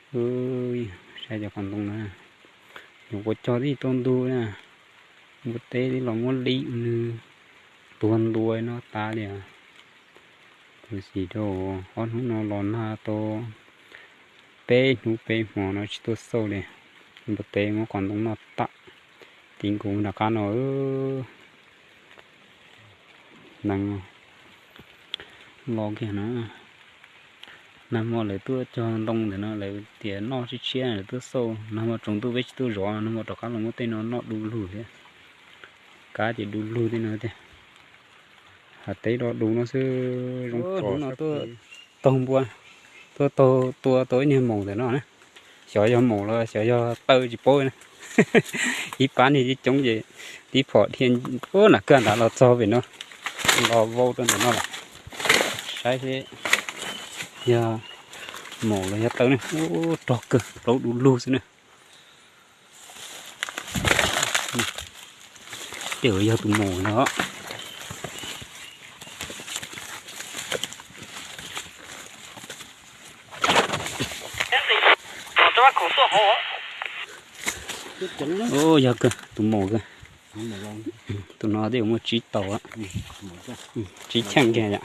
Saib cov qos ntoo na, nyuam qhuav cog tib tug ntug na, npua teb twb los muab li nws tuag ntua no tas li. Tus xim rau ob hnub no los nag tau peb hnub peb hmo no tsis tuaj xauj li. Npua teb muab qos ntoo noj tas, ti nkaus rov qab no. Neeg los kiag no. Nag hmo lawv tuaj cog ntoo ntawm no lawv tias noj tshiab tshiab lawv tuaj xauj, nag hmo tsaus ntuj peb tsis tuaj zov, nag hmo rov qab los muab tej no noj du lug thiab. Kab ces du lug tej no tiag. Hav teb do du no xwb. Zoo tso no tuaj taug npua, tuaj taug tua tau ib niag maum ntawm no na. Xyov yog maum los xyov yog taw tsis paub na. Ib pab niag coob coob ces tib phom dhia nram kawg nrad los txog pem no, los vau rau ntawm no lawm. Saib seb yog maum los yog taw ne. Ub, rog kawg, plaub du lug xwb na. Tej yog tus maum no. Ub, yog kawg, tus maum kawg. Tus no twb yuav muaj tsib tau, tsib cheej kiag yom.